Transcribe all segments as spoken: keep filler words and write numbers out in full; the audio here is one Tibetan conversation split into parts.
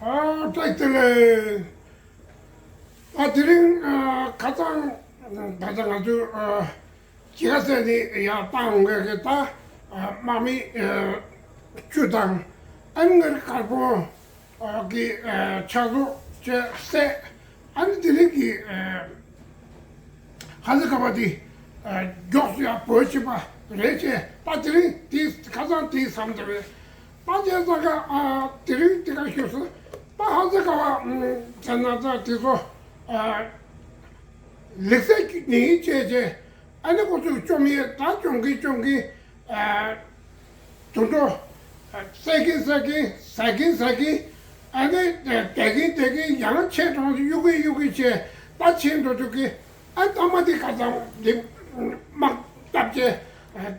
ཨ་བཀྲ་ཤིས་བདེ་ལེགས། ཨ་དེ་རིང་ཨ་ཁ་སང་ད་ལྟ་ང་ཚོས་ཨ་རྒྱལ་ཁ་ཟེར་ནས་ཡར་བཏང་འོང་མཁན་གྱི་ད་ཨ་དམག་མི་ཨ་བཅུ་དང་ཨ་ནི་ངའི་དཀར་པོ་ཨ་གི་ཨ་ཕྱག་རྫོགས་བཅས་བསད། ཨ་ནི་དེ་རིང་གི་ཨ་ཧ་ཟི་ཀ་བ་དེ་ཨ་མགྱོགས་སུ་ཡར་བོད་ཕྱིན་པ་རེད་ཅེས། ད་དེ་རིང་དེ་ཁ་སང་དེ་བསམ་དེ་རེད། ད་བྱས་ཙང་ཀ་ཨ་དེ་རིང་དེ་ག་ཞུས་སོང་། ད་ཧ་ཟི་ཀ་བ་ཨ་ཟེར་ན་ད་དེ་ཚོ་ཨ་ལེགས་བསད་ནི་བྱས་བྱས། ཨ་ནི་ཁོ་ཚོས་བཅོམ་ཡས་ད་བཅོམ་གིན་བཅོམ་གིན་ཨ་དུད་འགྲོ་ཨ་བསད་གིན་བསད་གིན་ཟ་གིན་ཟ་གིན། ཨ་ནི་བསྡད་གིན་བསྡད་གིན་ཡང་ཆེ་གྲོང་གཡུག་གིན་གཡུག་གིན་བྱས། ད་ཆེ་འགྲོ་དུས་ཀྱི་ཨ་ཐ་མ་དེ་ཁ་སང་འདི་དམག་བཏབ་བྱས། ཨ་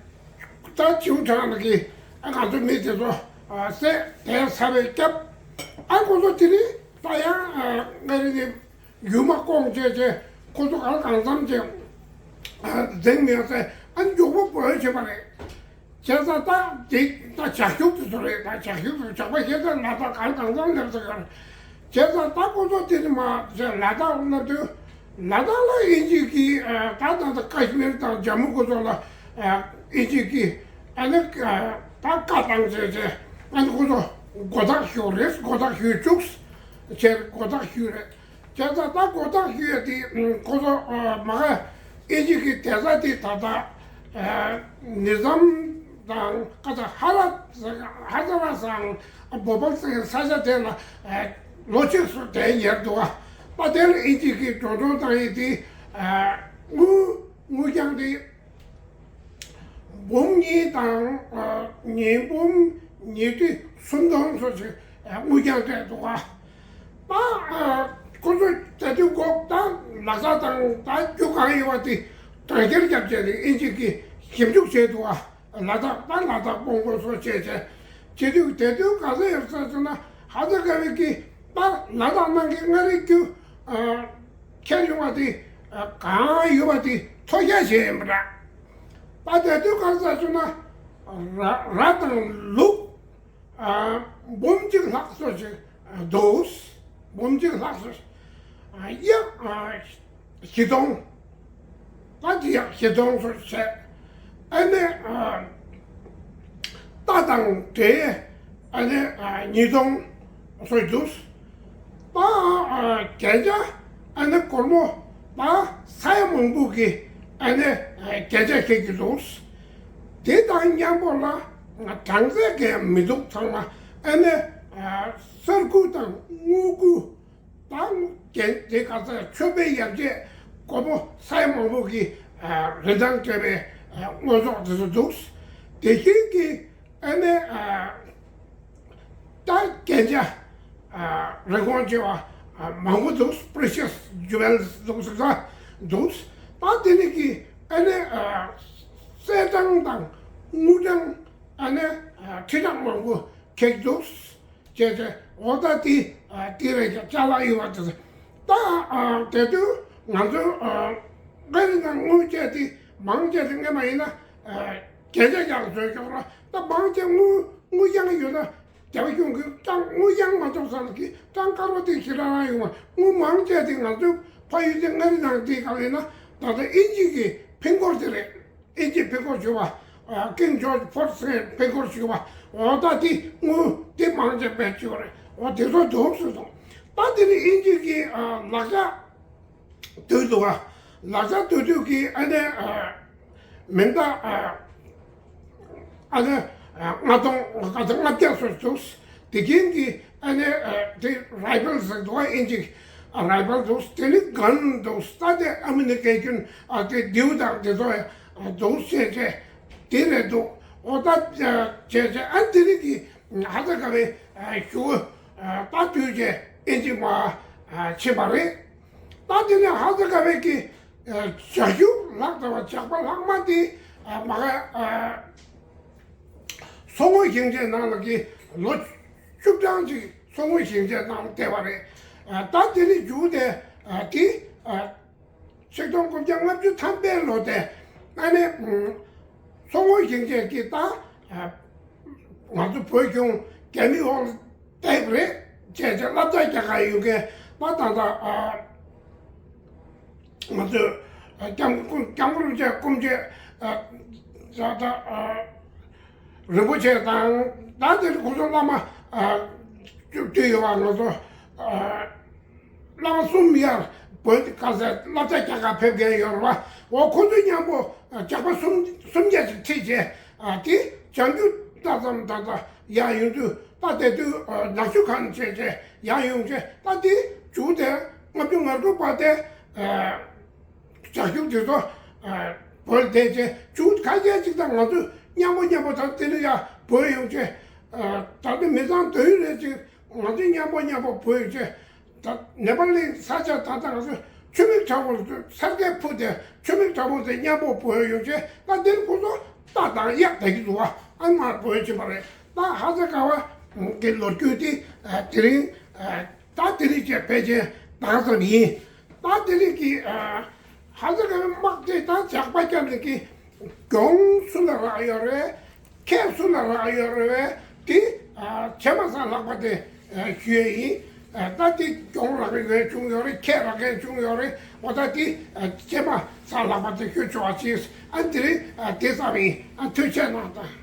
ད་བྱིའུ་ཁྲང་ལ་གི་ཨ་ང་ཚོ་མི་དེ་ཚོ་ཨ་བསད་དེ་ཚར་བའི་སྐབས་ཨ་ཁོ་ཚོ་དེ་རིང་ད་ཡང་ཨ་ང་རེ་ནི་ཡུལ་མ་སྐོང་བྱས་བྱས་ཁོ་ཚོ་གང་གང་འཚམ་བྱས་ཨ་འཛིང་མེད་ཟེར། ཨ་མགྱོགས་པོ་བོད་བྱས་པ་རེད། བྱས་ཙང་ད་དེ་ད་བྱ་ཤུག་དེ་ཚོ་རེད། ད་བྱ་ཤུག་དེ་ཇག་པ་ཤེས་ཙང་ལ་དྭགས་གང་གང་འཚམ་སླེབས་ཚར་ཡོད་རེད། བྱས་ཙང་ད་ཁོ་ཚོ་དེ་ནི་མ་བྱས་ལ་དྭགས་སླེབས་དུས་ལ་དྭགས་ལ་དབྱིན་ཇི་གིས་ཨ་ད་ད་ད་ཀ་ཤི་མིར་དང་ཇམ་མུ་ཁོ་ཚོ་ལ་ཨ་དབྱིན་ཇི་གིས་ཨ་ནི་ཨ་ད་བཀའ་བཏང་བྱས་བྱས། ཨ་ནི་ཁོ་ཚོ་མགོ་བཏགས་ཞུ་རེད། མགོ་བཏགས་ཞུ་བཅུག་བྱས་མགོ་བཏགས་ཞུ་རེད། བྱས་ཙང་ད་མགོ་བཏགས་ཞུ་ཡ་དེ་ཁོ་ཚོ་ཨ་མ་ག་དབྱིན་ཇི་གི་དེ་ས་དེ་ད་ལྟ་ཨ་ནི་ཛམ་དང་ཀ་ད་ཧ་ར་ཧ་ཛ་ར་སང་བོ་པལ་སང་ས་ཆ་དེ་ལ་ཨ་ལོ་གཅིག་སུ་དེ་ཉེར་འདུག་ག། ད་དེ་ལ་དབྱིན་ཇི་གིས་འགྲོ་གྲོན་བཏང་ཡས་དེ་ཨ་དངུལ་དངུལ་རྐྱང་དེ་འབུམ་གཉིས་དང་ཨ་ཉིས་འབུམ་ཉིས་ཁྲི་སུམ་སྟོང་སོགས་ཀྱི་ཨ་དངུལ་རྐྱང་སྤྲད་འདུག་ག། ད་ཨ་ཁོ་ཚོས་དེ་དུས་འགོ་ད་ལག་ཆ་དང་ད་རྒྱུ་གང་ཡོད་པ་དེ་གྲངས་འཁྱེར་བརྒྱབ་བྱས་ནས་དབྱིན་ཇི་གིས་ཞིབ་འཇུག་བྱས་འདུག་ག། ལ་དྭགས་ད་ལ་དྭགས་དཔོན་པོ་སོགས་བྱས་བྱས། བྱེད་དུས་དེ་དུས་ག་ཚོད་ཡོད་ས་ཟེར་ན་ཧ་ཛ་ཀ་བའི་གིས་ད་ལ་དྭགས་ནང་གི་མངའ་རིས་རྒྱུ་ཨ་ཁྱེར་ཡོང་བ་དེ་ཨ་གང་ཡོད་པ་དེ་མཐོ་རྒྱ་བྱས་ཡིན་པ་འདྲ། ད་དེ་དུས་ག་ཚོད་ཟེར་ན་ར་ར་དང་ལུག་ཨ་འབུམ་གཅིག་ལྷག་སོགས་ཅིག་འདུག། འབུམ་གཅིག་ལྷག་སོགས་ཨ་གཡག་ཨ་བཞི་སྟོང་། ད་དེ་ཡག་བཞི་སྟོང་སོགས་བྱས། ཨ་ནི་ཨ་རྟ་དང་འབྲས་ཨ་ནི་ཨ་ཉིས་སྟོང་སོགས་འདུག། ད་ཨ་རྒྱན་ཆ་ཨ་ནི་སྒོར་མོ་ད་ས་ཡ་མང་པོ་གི་ཨ་ནི་ཨ་རྒྱན་ཆ་ཁྱེར་གྱི་འདུག། དེ་དང་མཉམ་པོ་ལ་གྲངས་ཚད་གང་ཡང་མི་འདུག། ཚང་མ་ཨ་ནི་ཨ་ས་ཁུ་དང་དངུལ་ཁུ་དང་རྒྱན་དེ་ག་ཚད་མཆོད་པའི་ཡར་རྒྱས་སྒོར་མོ་ས་ཡ་མང་པོ་གི་ཨ་རིན་ཐང་སྤྲད་པའི་ཨ་དངོས་ཟོག་དེ་ཚོ་འདུག། དེ་བཞིན་གྱི་ཨ་ནི་ཨ་ད་རྒྱན་ཆ་ཨ་རིན་གོང་ཆེ་བ་ཨ་མང་པོ་འདུག། པི་རི་ཤི་ཡས་ཇུ་ཝེལ་སི་འདུག་ཟེར་ས་འདུག། ད་དེ་ནི་གི་ཨ་ནི་ཨ་གསེར་སྦྲང་དང་དངུལ་སྦྲང་ཨ་ནི་ཨ་ཁྲི་ཕྲག་མང་པོ་ཁྱེར་འདུག། བྱས་ཏེ་འོ་ད་དེ་ཨ་དེ་རེད། ཅ་ལག་ཡོད་པ་དེ་ད་ཨ་དེ་དུས་ང་ཚོ་ཨ་མངའ་རིས་ནང་དངུལ་བཅས་དེ་མང་ཆེ་དེ་སྔ་མ་ཡིན་ན་ཨ་རྒྱན་ཆ་རྒྱག་བཟོས་ཆོག་ར། ད་མང་ཆེ་དངུལ་དངུལ་རྐྱང་ཡོད་ན་རྒྱ་གཞུང་གི་ཀྲང་དངུལ་རྐྱང་མ་གཏོགས་ས་ལ་གི་ཀྲང་དཀར་པོ་དེ་ཞེ་དྲག་རང་ཡོང་བ། དངུལ་མང་ཆེ་དེ་ང་ཚོ་ཕ་ཡུལ་དེ་མངའ་རིས་ནང་དེ་ག་ལ་ཡིན་ན་ད་ལྟ་དབྱིན་ཇི་གི་ཕིང་ཀོར་དེ་རེད། ཨེ་ཅེ་ཕིང་ཀོར་ཞུ་བ། ཀིང་ཇོརྗ་ཕོར་སི་ཕིང་ཀོར་ཞུ་བ། འོ་ད་དེ་དངུལ་དེ་མང་ཆེ་བེད་སྤྱོད་རེད། འོ་དེ་ཚོ་འདུག་ཟེར་སོང་། ད་དེ་ནི་དབྱིན་ཇི་གི་ལག་ཆ་དུས་འདུག་བ། ལག་ཆ་དུས་དུས་ཀྱི་ཨ་ནི་མིང་རྟགས་ཨ་ནི་ལྔ་སྟོང་ལྔ་བརྒྱ་སོགས་འདུག། དེ་རྐྱེན་གྱིས་ཨ་ནི་ཨ་དེ་རའི་ཕལ་ཟེར་འདུག་ཨིན་ཇི་རའི་ཕལ་འདུག། དེ་ནི་གན་འདུག། ད་དེ་ཨ་མི་ནི་ཀེ་ཤན་ཨ་དེ་མདེའུ་དང་དེ་ཚོ་འདུག་ཟེར་བྱས་དེ་རེད་འདུག། འོ་ད་བྱས་བྱས་ཨ་དེ་རིགས་ཀྱི་ཧ་ཙ་ག་བའི་ཞུ་ད་དུས་བྱས་ཨིན་ཇི་མ་ཕྱིན་པ་རེད། ད་དེ་ནི་ཧ་ཙ་ག་བའི་ཀྱི་བྱ་ཤུག་ལག་ད་བ་ཇག་པ་ལྷག་མ་དེ་མ་ག་མཚོ་སྔོན་ཞིང་ཆེན་ནང་ལ་གི་ལོ་བཅུ་གྲངས་ཅིག་མཚོ་སྔོན་ཞིང་ཆེན་ནང་བསྡད་པ་རེད། ད་དེ་ནི་མཇུག་དེ་དེ་ཆིག་སྟོང་དགུ་བརྒྱ་ལྔ་བཅུ་ཐམ་པའི་ལོ་དེ་ཨ་ནི་མཚོ་སྔོན་ཞིང་ཆེན་གྱི་ད་ང་ཚོ་བོད་གཞུང་རྒྱ་མི་འོག་ལ་བསྡད་པ་རེད། བྱས་བྱས་བསླབ་བྱ་རྒྱག་ག་ཡོང་མཁན་པ་ད་ལྟ་ཨ་ང་ཚོས་ཨ་སྐྱབས་སྐྱབས་མགོན་རིན་པོ་ཆེ་སྐུ་མཆེད་ཨ་ད་ལྟ་ཨ་རིན་པོ་ཆེ་དང་ད་དེ་ཁོ་ཚོ་བླ་མ་ཨ་བཅུ་བཅུ་ཡོད་པ་ང་ཚོ་ཨ་བླ་མ་གསུམ་ཡར་བོད་ག་ས་བསླབ་བྱ་རྒྱག་ག་ཕེབས་མཁན་ཡོད་རེད་བ། འོ་ཁོ་ཚོ་མཉམ་པོ་ཨ་ཇག་པ་གསུམ་གསུམ་བརྒྱ་ཅིག་ཁྲིད་བྱས་ཨ་དེ་བྱང་རྒྱུད་ལྟ་ཙམ་ད་ལྟ་ཡར་ཡོང་དུས་ད་དེ་དུས་ཨ་ནག་ཆུ་ཁ་ནས་བྱས་བྱས་ཡར་ཡོང་བྱས་ད་དེ་མཇུག་དེ་ལྔ་བཅུ་ང་དགུ་བར་དེ་ཨ་བྱང་རྒྱུད་དེ་ཚོ་ཨ་བོད་བསྡད་བྱས་མཇུག་ཁ་ཤས་ཅིག་དང་ང་ཚོ་མཉམ་པོ་མཉམ་པོ་ད་དེ་ནས་ཡར་བོད་ཡོང་བྱས་ཨ་ད་ལྟ་མི་ཚང་དུ་ཡུན་རེ་ཅིག་ང་ཚོ་མཉམ་པོ་མཉམ་པོ་བོད་ཡོང་བྱས། ད་ནེ་པ་ལི་ས་ཆ་ད་ལྟ་ང་ཚོ་ཆུ་མིག་དྲ་བོ་ས་དཀར་ཕུ་དེ་ཆུ་མིག་དྲ་བོ་དེ་མཉམ་པོ་བོད་ཡོང་བྱས་ད་དེར་ཁོ་ཚོ་རྟ་དང་གཡག་བདག་གི་འདུག་བ། ཨ་མར་བོད་ཕྱིན་པ་རེད། ད་ཧ་ས་ཀ་བ་གི་ལོ་རྒྱུས་དེ་དེ་རིང་ད་དེ་རིང་བྱས་ཕལ་ཆེར་དྭངས་ཙམ་ཡིན། ད་དེ་རིང་གི་ཧ་ས་ཀ་བའི་དམག་དེ་ད་ཇག་པ་བརྒྱབ་ནས་གི་གྱོང་སུ་ལ་རག་ཡོད་རེད། ཁྱེད་སུ་ལ་རག་ཡོད་རེད་བས་དེ་ཨ་ཁྱེད་མ་ཚང་ལྷག་པ་དེ་ཨ་ཞུ་ཡས་ཡིན། ཨ་ད་དེ་གྱོང་རག་མཁན་བྱུང་ཡོད་རེད། ཁྱེད་རག་མཁན་བྱུང་ཡོད་རེད། འོ་ད་དེ་ཨ་ཁྱེད་མ་ཚང་ལྷག་པ་དེ་ཞུ་ཆོག་པ་ཅིག་ཨ་དེ་རེད། ཨ་དེ་ཙམ་ཡིན། ཨ་ཐུགས་རྗེ་གནང་དང་།